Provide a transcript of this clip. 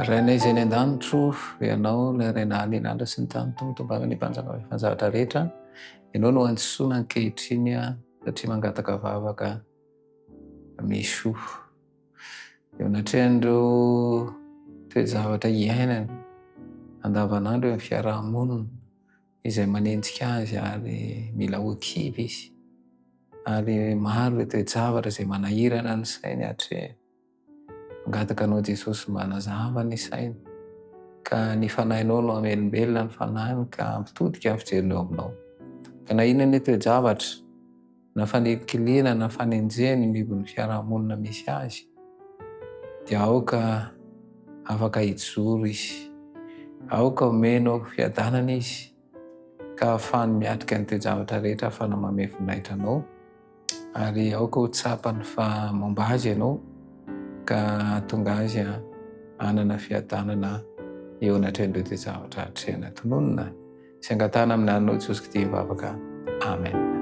Rainay izay any an-danitro, Ianao ilay Ray nahary ny lanitra sy ny tany, Tompo tompon' ny mpanjaka mahefa ny zavatra rehetra, Ianao no antsoina ankehitriny satria mangataka vavaka Michou. Eo anatrehan'ireo toe-javatra iainany andavanandro eo amin'ny fiaraha-monina izay manenjika azy ary mila ho kivy izy ary maro ireo toe-javatra izay manahirana ny sainy atrehiny. Mangataka anao Jesosy mba hanazava ny sainy ka ny fanahinao no hamelombelona ny fanahiny ka hampitodika ny fijeriny eo aminao. Ka na inona anie toe-javatra na fanilikilihana na fanenjehana eo anivon'ny fiarahamonina misy azy dia aoka afaka hijoro izy. Aoka omenao fiadanana izy ka ahafahany miatrika ny toe-javatra rehetra ahafahana manome voninahitra anao ary aoka ho tsapany fa momba azy ianao ka hahatonga azy hanana fiadanana eo anatrehan'ireo toe-javatra atrehina. Tononina sy angatahana amin'ny anaranao Jesosy Kristy mivavaka. Amen.